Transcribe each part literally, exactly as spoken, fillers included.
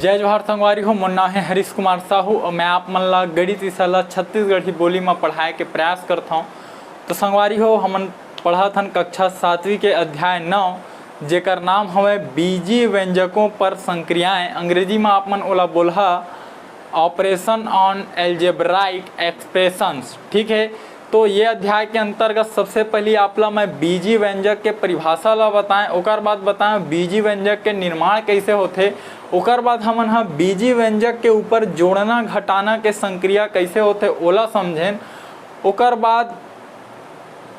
जय जोहार संगवारी हो, मोर नाम है हरीश कुमार साहू और मैं आप मन ला गणित विषय ला छत्तीसगढ़ी बोली में पढ़ाए के प्रयास करत हौं। तो संगवारी हो, हमन पढ़त हन कक्षा सातवीं के अध्याय नौ, जेकर नाम हवय बीजी व्यंजकों पर संक्रियाएं। अंग्रेजी में आप मन ओला बोलहा Operation on Algebraic Expressions, ठीक है। तो ये अध्याय के अंतर्गत सबसे पहली आप ला मैं बीजी व्यंजक के परिभाषा ला बताएं, ओकर बाद बताएं बीजी व्यंजक के निर्माण कैसे होथे, ओकर बाद हमन ह बीजी व्यंजक के ऊपर जोड़ना घटाना के संक्रिया कैसे होथे ओला समझेन, ओकर बाद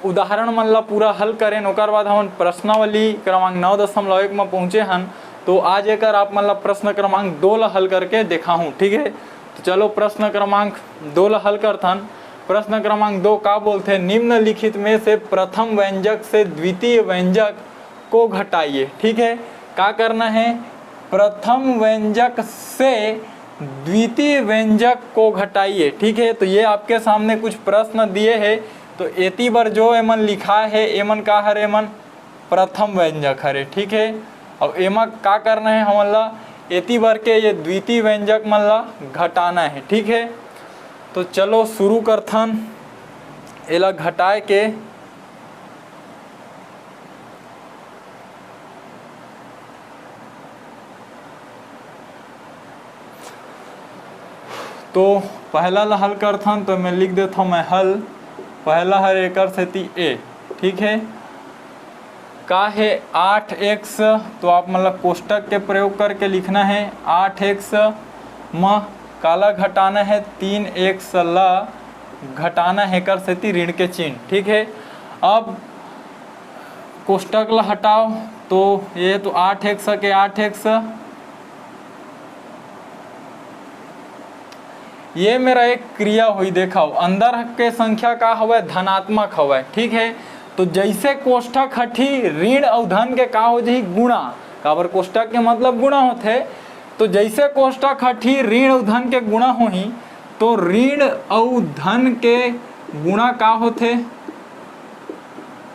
उदाहरण मन ला पूरा हल करेन, ओकर बाद हमन प्रश्नावली क्रमांक नौ दशमलव एक में पहुँचे हन। तो आज एकर आप मन ला प्रश्न क्रमांक दो ला हल करके देखाहूँ, ठीक है। तो चलो प्रश्न क्रमांक दो ला हल करथन। प्रश्न क्रमांक दो का बोलथे, निम्नलिखित में से प्रथम व्यंजक से द्वितीय व्यंजक को घटाइए, ठीक है। का करना है, प्रथम व्यंजक से द्वितीय व्यंजक को घटाइए, ठीक है। तो ये आपके सामने कुछ प्रश्न दिए है, तो एती बर जो एमन लिखा है, एमन का हरे, एमन प्रथम व्यंजक हरे, ठीक है। अब एमा का करना है हमन ला, एती बर के ये द्वितीय व्यंजक मन ला घटाना है, ठीक है। तो चलो शुरू करथन एला घटाए के। तो पहला ला हल करथन, तो मैं लिख देथौं मैं हल। पहला हर एकर सेती ए, ठीक है। का है आठ एक्स, तो आप मन ला कोष्टक के प्रयोग करके लिखना है। आठ एक्स म काला घटाना है, तीन एक्स ला घटाना है एकर सेती ऋण के चिन्ह, ठीक है। अब कोष्टक ला हटाओ, तो ये तो आठ एक्स के आठ एक्स, ये मेरा एक क्रिया हुई। देखो अंदर के संख्या का हवय, धनात्मक हवय, ठीक है। तो जैसे कोष्टक हटही, ऋण अउ धन के का हो जाही, गुणा। काबर कोष्टक के मतलब गुणा होथे। तो जैसे कोष्टक हटही, ऋण अउ धन के गुणा होही, तो ऋण अउ धन के गुणा का होथे,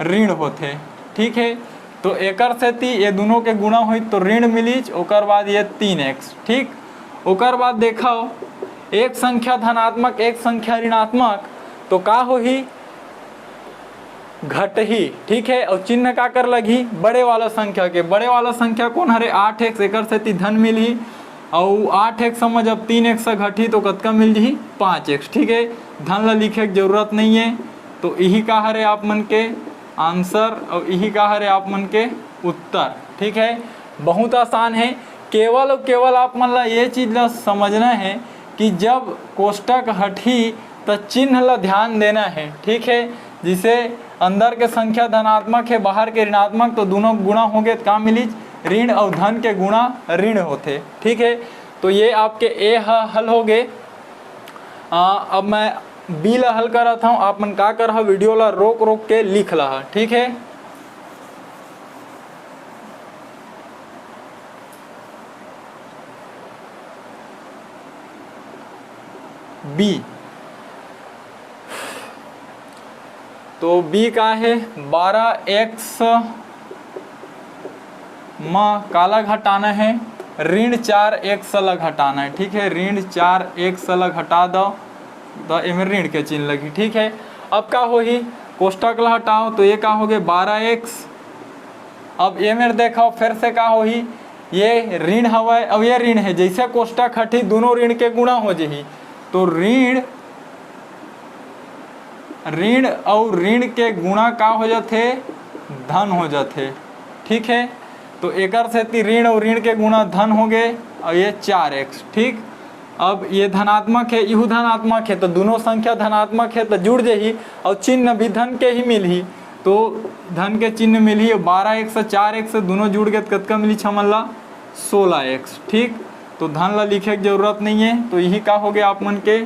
ऋण होथे, ठीक है। तो एकर सेती ये दोनों के गुणा होई तो ऋण मिलीच, ओकर बाद ये तीन एक्स, ठीक। ओकर बाद देखो एक संख्या धनात्मक, एक संख्या ऋणात्मक, तो का होही, घटही, ठीक है। और चिन्ह का कर लगही, बड़े वाला संख्या के। बड़े वाला संख्या कौन हरे, आठ एक्स, एकर सेती धन मिलही। और आठ एक्स में जब तीन एक्स घटही तो कतका मिल जही, पाँच एक्स, ठीक है। धन ला लिखे के जरूरत नहीं है। तो यही का हरे आप मन के आंसर और यही का हरे आप मन के उत्तर, ठीक है। बहुत आसान है। केवल और केवल आप मन ला ये चीज ला समझना है कि जब कोष्टक हटही त चिन्ह ला ध्यान देना है, ठीक है। जिसे अंदर के संख्या धनात्मक है, बाहर के ऋणात्मक, तो दोनों गुणा हो गए, का मिलीच, ऋण और धन के गुणा ऋण होथे, ठीक है। तो ये आपके ए ह हल हो गए। आ, अब मैं बी ला हल करत हूँ। आप मन का करहा, वीडियो ला रोक रोक के लिख लहा, ठीक है। बी, तो बी का है, बारह एक्स म काला घटाना है, ऋण चार एक्स ला घटाना है, ठीक है। ऋण चार एक्स ला घटा दो, तो एमे ऋण के चिन्ह लगी, ठीक है। अब का होही, कोष्टक ला हटाओ, तो ये का हो गए, बारह एक्स। अब ये मेर देखो फिर से का होही, ये ऋण हवय, अब ये ऋण है, जैसे कोष्टक हटही दोनों ऋण के गुणा हो जही, तो ऋण, ऋण अउ ऋण के गुणा का हो जाथे, धन हो जाथे, ठीक है। तो एकर सेती ऋण अउ ऋण के गुणा धन हो गए, और ये चार एक्स, ठीक। अब ये धनात्मक है, इहू धनात्मक है, तो दोनों संख्या धनात्मक है तो जुड़ जही, और चिन्ह भी धन के ही मिलही। तो धन के चिन्ह मिलही, बारह एक्स, चार एक्स दोनों जुड़ गए तो कतका मिली हमन ला, सोलह एक्स, ठीक। तो धन ला लिखे के जरूरत नहीं है। तो यही का हो गया आप मन के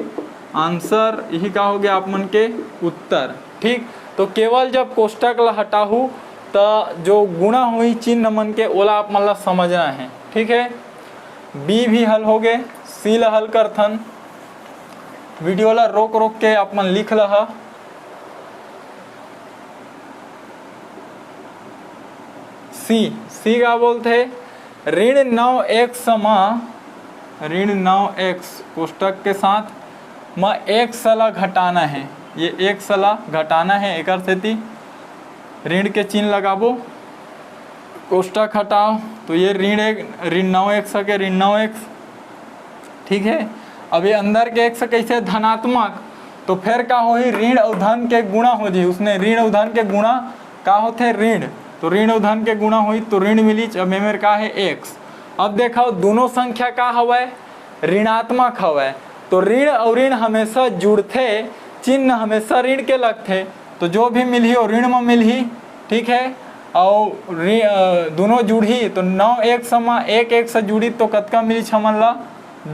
आंसर, यही का हो गया आप मन के उत्तर, ठीक। तो केवल जब कोष्टक ला हटाहू त जो गुणा हुई चिन्ह मन के, ओला आप मन ला समझना है, ठीक है। बी भी हल हो गए, सी ला हल करथन। वीडियो ला रोक रोक के आप मन लिख लहा। सी, सी का बोलथे, ऋण नौ एक्स म ऋण नौ एक्स कोष्टक के साथ म एक्स ला घटाना हे, ये एक्स ला घटाना हे, एकर सेती ऋण के चिन्ह लगाबो, कोष्टक हटाओ, तो ये ऋण एक, ऋण नौ एक्स के ऋण नौ एक्स, ठीक है। अब ये अंदर के एक्स कैसे धनात्मक, तो फिर का होही, ऋण अउ धन के गुणा हो जाही, उसने ऋण अउ धन के गुणा का होथे, ऋण, तो ऋण अउ धन के गुणा होही तो ऋण मिलीच। अब एमेर का है, एक्स। अब देखो दोनों संख्या का हवय, ऋणात्मक हवय, तो ऋण अउ ऋण हमेशा जुड़थे, चिन्ह हमेशा ऋण के लगथे, तो जो भी मिलही वो ऋण म मिलही, ठीक है। अउ ऋ-, अ, दोनों जुड़ही तो नौ एक्स म एक एक्स जुड़ी तो कतका मिलीच हमन ला,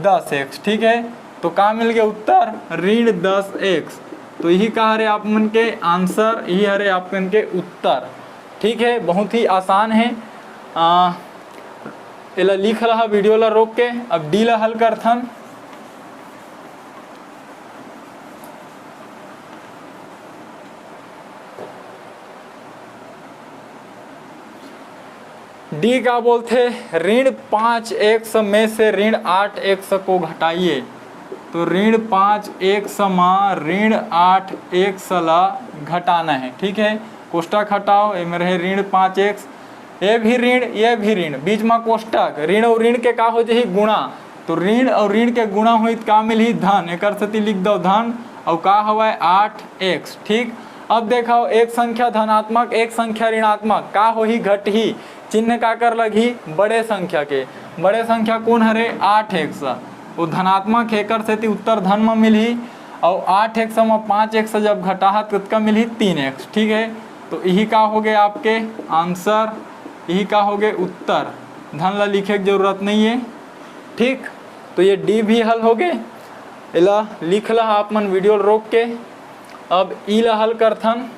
दस एक्स, ठीक है। तो का मिल गया उत्तर, ऋण दस एक्स। तो यही का हरे आप मन के आंसर, यही हरे आप मन के उत्तर, ठीक है। बहुत ही आसान है। आ, एला लिख रहा वीडियो ला रोक के, अब डी ला हल करथन। डी का बोलथे, ऋण पाँच एक्स में से ऋण आठ एक्स को घटाइए। तो ऋण पाँच एक्स मा ऋण आठ एक्स ला घटाना है, ठीक है। कोष्टक हटाओ, एमे रहे ऋण पाँच एक्स, ये भी ऋण, ये भी ऋण, बीच मा कोष्टक, ऋण अउ ऋण के का हो जाही, गुणा। तो ऋण अउ ऋण के गुणा होही त का मिलही, धन, एकर सेती लिख दो धन। अउ का हवय, आठ एक्स, ठीक। अब देखो, एक संख्या धनात्मक, एक संख्या ऋणात्मक, का होही, घटही। चिन्ह काकर लगही, बड़े संख्या के। बड़े संख्या कौन हरे, आठ एक्स, वो धनात्मक हे, एकर सेती उत्तर धन म मिलही। अउ आठ एक्स म पाँच एक्स जब घटाहा त कतका मिलही, तीन एक्स, ठीक है। तो यही का हो गए आपके आंसर, यही का हो गए उत्तर। धन ला लिखे के जरूरत नहीं है, ठीक। तो ये डी भी हल हो गए, एला लिख ला आप मन वीडियो रोक के। अब ई ला हल करथन।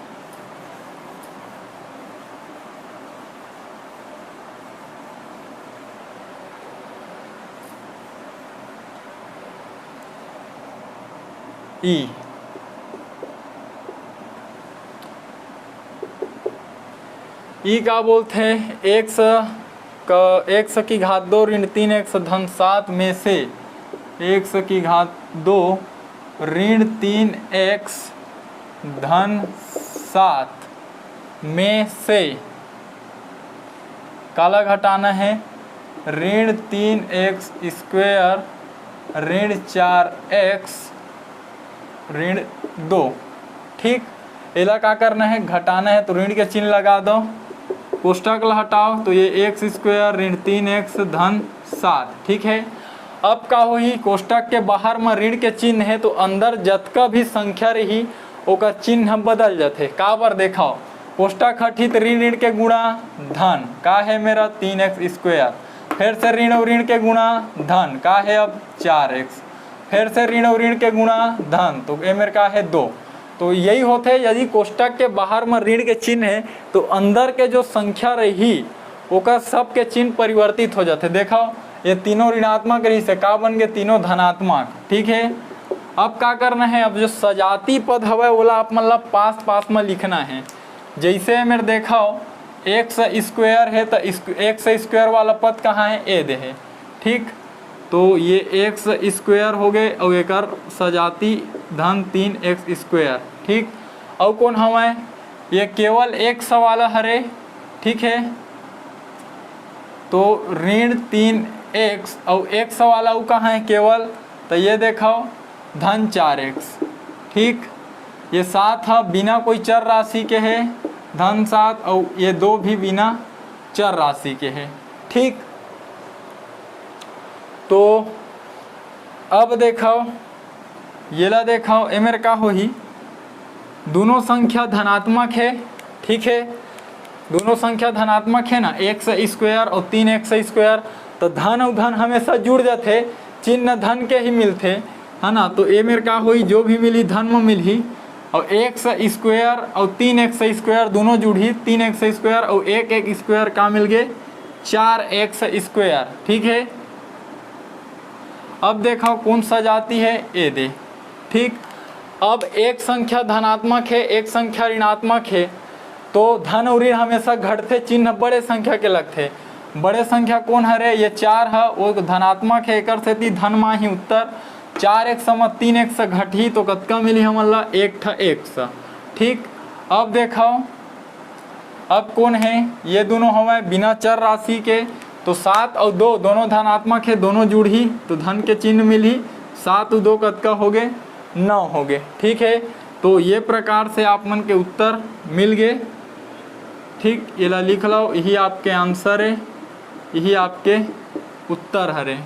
ई, ई का बोलथे, एक्स का, एक्स की घात दो ऋण तीन एक्स धन सात में से, एक्स की घात दो ऋण तीन एक्स धन सात में से काला घटाना है, ऋण तीन एक्स स्क्वायर ऋण चार एक्स ऋण दो, ठीक। एला का करना है, घटाना है, तो ऋण के चिन्ह लगा दो, कोष्टक ला हटाओ, तो ये एक्स स्क्वायर ऋण तीन एक्स धन सात, ठीक है। अब का होही, कोष्टक के बाहर म ऋण के चिन्ह है, तो अंदर जतका भी संख्या रही, ओकर चिन्ह बदल जाथे। काबर, देखाओ, कोष्टक हटही त ऋण ऋण के गुणा धन, का है मेरा, तीन एक्स स्क्वायर, फिर से ऋण अउ ऋण के गुणा धन, का है अब, चार एक्स, फिर से ऋण अउ ऋण के गुणा धन, तो ए मेर का है, दो। तो यही होथे, यदि कोष्टक के बाहर म ऋण के चिन्ह है, तो अंदर के जो संख्या रही, ओकर सबके चिन्ह परिवर्तित हो जाथे। देखो, ये तीनों ऋणात्मक रहिसे, का बन गए, तीनों धनात्मक, ठीक है। अब का करना है, अब जो सजाती पद हवय, ओला आप मन ला पास पास म लिखना है। जैसे ए मेर देखो, एक्स स्क्वायर है, तो एक्स स्क्वायर वाला पद कहाँ है, ए दे है, ठीक। तो ये एक्स स्क्वायर हो गए अउ एकर सजाती धन तीन एक्स स्क्वायर, ठीक। अउ कौन हवय, ये केवल एक्स वाला हरे, ठीक है। तो ऋण तीन एक्स अउ एक्स वाला अउ कहाँ है केवल, तो ये देखो, धन चार एक्स, ठीक। ये सात ह बिना कोई चर राशि के है, धन सात, अउ ये दो भी बिना चर राशि के है, ठीक। तो अब देखो, येला देखो, ए मेर का होही, दोनों संख्या धनात्मक है, ठीक है, दोनों संख्या धनात्मक है ना, एक्स स्क्वायर अउ तीन एक्स स्क्वायर, तो धन अउ धन हमेशा जुड़ जाथे, चिन्ह धन के ही मिलथे, है ना। तो ए मेर का होही, जो भी मिलही धन म मिलही, अउ एक्स स्क्वायर अउ तीन एक्स स्क्वायर दोनों जुड़ही, तीन एक्स स्क्वायर अउ एक एक स्क्वायर का मिल गए, चार एक्स स्क्वायर, ठीक है। अब देखो कौन सजाती है, ए दे, ठीक। अब एक संख्या धनात्मक है, एक संख्या ऋणात्मक है, तो धन अउ ऋण हमेशा घटथे, चिन्ह बड़े संख्या के लगथे। बड़े संख्या कोन हरे? ये चार ह, वो धनात्मक हे, एकर सेती धन म ही उत्तर। चार एक्स म तीन एक्स घटही तो कतका मिलही हमन ला? एक ठ एक्स। ठीक, अब देखव, अब कोन हे? ये दोनों हवय बिना चर राशि के, तो सात अउ दो दोनों धनात्मक हे, दोनों जुड़ही तो धन के चिन्ह मिलही, सात अउ दो कतका होगे? नौ होगे। ठीक हे, तो ये प्रकार से आप मन के उत्तर मिल गे। ठीक, एला लिख लव, यही आपके आंसर हे, यही आपके उत्तर हरे।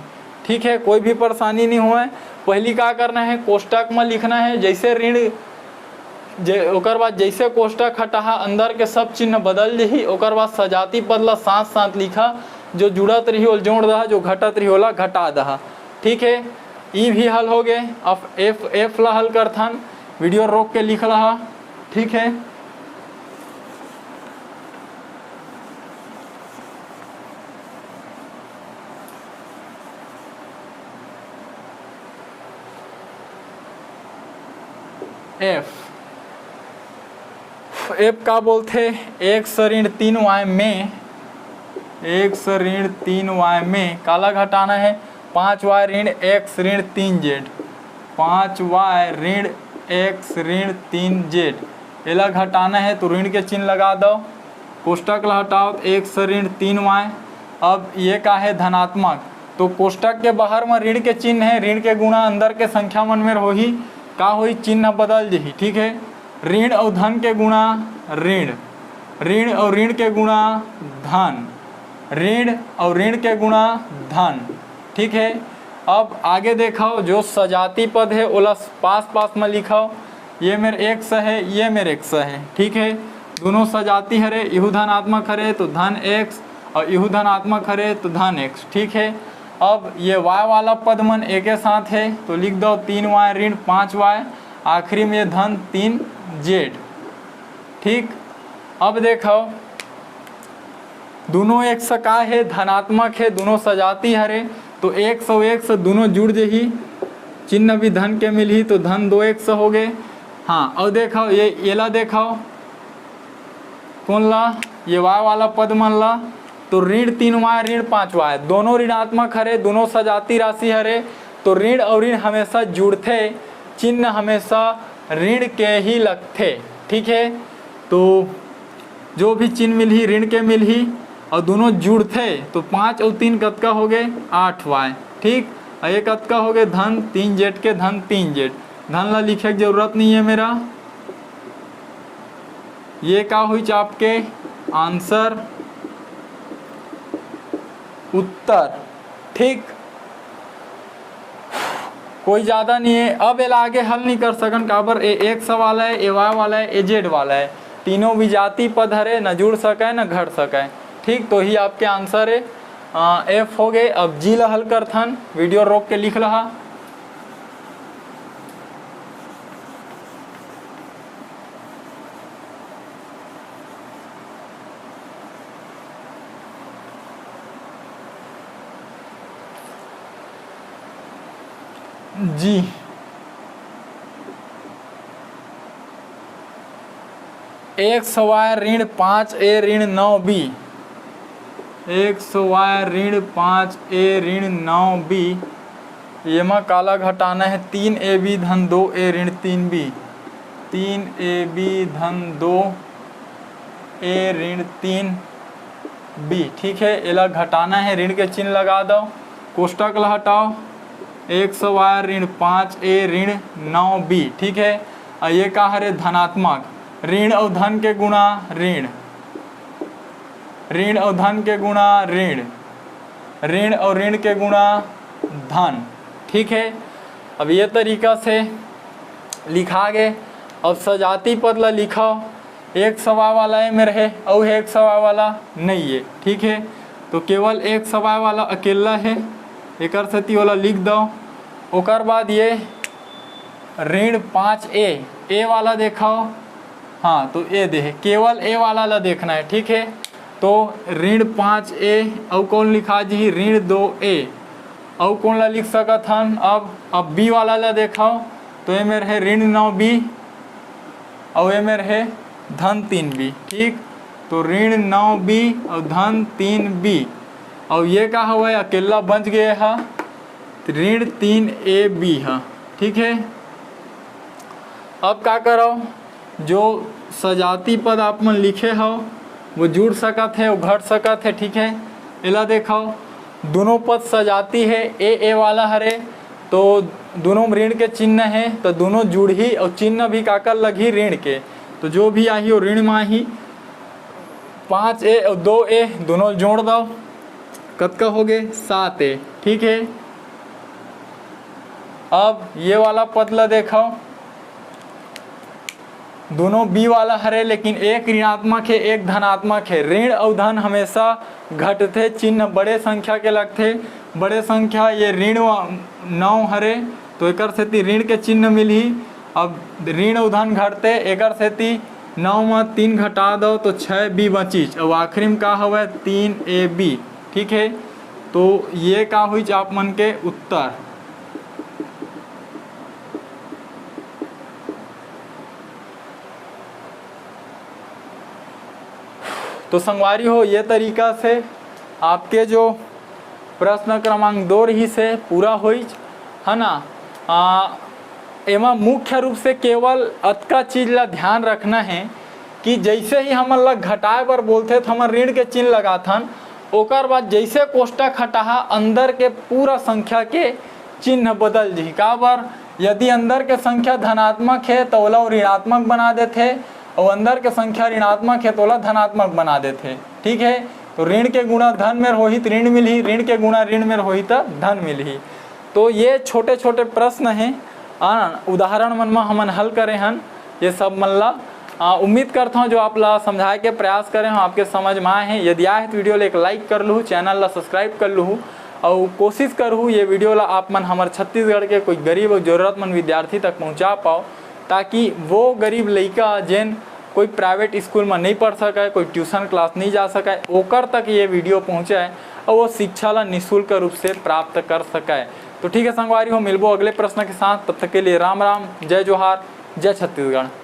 ठीक हे, कोई भी परेशानी नहीं होवय। पहली का करना हे, कोष्टक म लिखना हे, जैसे ऋण जे, ओकर बाद जैसे कोष्टक हटाहा, अंदर के सब चिन्ह बदल जही। ओकर बाद सजाती पद ला साथ साथ लिखा, जो जुड़त रही ओला जोड़ दहा, जो घटत रही ओला घटा दहा। ठीक हे, ई भी हल हो गए। अब एफ, एफ ला हल करथन, वीडियो रोक के लिख लहा। ठीक हे, एफ, एफ का बोलथे? एक्स ऋण तीन वाई में, एक्स ऋण तीन वाई में काला घटाना हे? पाँच वाई ऋण एक्स ऋण तीन जेड, पाँच वाई ऋण एक्स ऋण तीन जेड, एला घटाना हे तो ऋण के चिन्ह लगा दो। कोष्टक ला हटाओ तो एक्स ऋण तीन वाई। अब ये का हे? धनात्मक। तो कोष्टक के बाहर म ऋण के चिन्ह हे, ऋण के गुणा अंदर के संख्या मन में होही, का होही? चिन्ह बदल जही। ठीक हे, ऋण अउ धन के गुणा ऋण, ऋण अउ ऋण के गुणा धन, ऋण अउ ऋण के गुणा धन। ठीक हे, अब आगे देखव, जो सजाती पद हे ओला पास पास म लिखव। ये मेर एक्स हे, ये मेर एक्स हे। ठीक हे, दोनों सजाती हरे, इहू धनात्मक हरे तो धन एक्स अउ इहू धनात्मक हरे तो धन एक्स। ठीक हे, अब ये वाई वाला पद मन एके साथ हे तो लिख दो तीन वाई ऋण पाँच वाई, आखिरी में धन तीन जेड। ठीक, अब देखव, दोनों एक्स का हे? धनात्मक हे, दोनों सजाती हरे, तो एक्स अउ एक्स दोनों जुड़ जही, चिन्ह भी धन के मिलही, तो धन दो एक्स हो गए। हाँ, अउ देखव, ये एला देखव, कोन ला? ये वाई वाला पद मन ला। तो ऋण तीन वाई, ऋण पाँच वाई, दोनों ऋणात्मक हरे, दोनों सजाती राशि हरे, तो ऋण अउ ऋण हमेशा जुड़थे, चिन्ह हमेशा ऋण के ही लगथे। ठीक हे, तो जो भी चिन्ह मिलही, ऋण के मिलही, अउ दोनों जुड़थे, तो पाँच अउ तीन कतका हो गए? आठ वाई। ठीक, अउ ये कतका हो गए? धन तीन जेड के धन तीन जेड। धन ला लिखे के जरूरत नहीं है मेरा। ये का हुई आपके आंसर, उत्तर। ठीक, कोई ज़्यादा नहीं है। अब एला आगे हल नहीं कर सकन, काबर ए एक्स वाला है, ए वाई वाला है, ए जेड वाला है, तीनों विजातीय पद हरे, न जुड़ सके न घट सके। ठीक, तो ही आपके आंसर है, आ, एफ हो गए। अब जी ला हल करथन, वीडियो रोक के लिख लहा। जी, एक्स वाई ऋण पाँच ए ऋण नौ बी, एक्स वाई ऋण पाँच ए ऋण नौ बी, येमा काला घटाना है? तीन ए बी धन दो ए ऋण तीन बी, तीन ए बी धन दो ए ऋण तीन बी। ठीक है, एला घटाना है, ऋण के चिन्ह लगा दो, कोष्टक ला हटाओ, एक्स वाई ऋण पाँच ए ऋण नौ बी। ठीक है, और ये का हरे? धनात्मक। ऋण और धन के गुणा ऋण, ऋण और धन के गुणा ऋण, ऋण और ऋण के गुणा धन। ठीक है, अब ये तरीका से लिखा गए। अब सजाती पद ला लिखो, एक्स वाई वाला ए मेर हे, अउ हे एक्स वाई वाला नहीं है। ठीक है, तो केवल एक्स वाई वाला अकेला है, एकर सेती ओला लिख दो। ओकर बाद ये ऋण पाँच ए, ए वाला देखो, हाँ, तो ए दे हे, केवल ए वाला ला देखना है। ठीक है, तो ऋण पाँच ए, अउ कौन लिखा जी? ऋण दो ए। अउ कौन ला लिख सकत हन? अब, अब बी वाला ला देखो, तो ए मेर हे ऋण नौ बी, अउ ए मेर हे धन तीन बी। ठीक, तो ऋण नौ बी अउ धन तीन बी, अउ ये का हवय, अकेल्ला बच गे ह, ऋण तीन ए बी ह। ठीक है, अब का करव, जो सजाती पद आप मन लिखे हव, वो जुड़ सकत है, वो घट सकत है। ठीक है, एला देखव, दोनों पद सजाती है, ए ए वाला हरे, तो दोनों में ऋण के चिन्ह है, तो दोनों जुड़ही और चिन्ह भी काकर लगही, ऋण के। तो जो भी आही, वो ऋण में आही। पाँच ए और दो ए दोनों जोड़ दव, कतका हो गए? सात ए। ठीक है, अब ये वाला पद ला देखव, दोनों बी वाला हरे, लेकिन एक ऋणात्मक है, एक धनात्मक है। ऋण अउ धन हमेशा घटथे, चिन्ह बड़े संख्या के लगथे। बड़े संख्या ये ऋण वा-, नौ हरे, तो एकर सेती ऋण के चिन्ह मिलही। अब ऋण अउ धन घटथे, एकर सेती नौ में तीन घटा दव तो छः बी बचिस, अउ आखिरी में का हवय? तीन ए बी। ठीक है, तो ये का हुई आप मन के उत्तर। तो संगवारी हो, ये तरीका से आपके जो प्रश्न क्रमांक दो रहिस हे, पूरा होइच, है ना। आ, एमा मुख्य रूप से केवल अतका चीज ला ध्यान रखना है कि जैसे ही हमन ला घटाए बर बोलथे, तो हमन ऋण के चिन्ह लगाथन। ओकर बाद जैसे कोष्टक हटाहा, अंदर के पूरा संख्या के चिन्ह बदल जही। काबर? यदि अंदर के संख्या धनात्मक है, तो ओला ऋणात्मक बना देथे, और अंदर के संख्या ऋणात्मक है, तो ओला धनात्मक बना देथे। ठीक है, तो ऋण के गुणा धन में होही, तो ऋण मिलही, ऋण के गुणा ऋण में होही, तो धन मिलही। तो ये छोटे छोटे प्रश्न हैं, आ, उदाहरण मन में हमन हल करे हन ये सब मन ला। आ, उम्मीद करता हूँ, जो आप ला समझाए के प्रयास करे हूँ, आपके समझ में आए हैं। यदि आए हैं, तो वीडियो ला एक like कर लूँ, चैनल ला subscribe कर लूँ, और कोशिश करहूँ, ये वीडियो ला आप मन हमर छत्तीसगढ़ के कोई गरीब और जरूरतमंद विद्यार्थी तक पहुँचा पाओ, ताकि वो गरीब लइका, जेन कोई प्राइवेट स्कूल में नहीं पढ़ सके, कोई ट्यूशन क्लास नहीं जा सके, ओकर तक ये वीडियो पहुँचे और वो शिक्षा ला निःशुल्क रूप से प्राप्त कर सके। तो ठीक है संगवारी हो, मिलबो अगले प्रश्न के साथ। तब तक के लिए राम राम, जय जोहार, जय छत्तीसगढ़।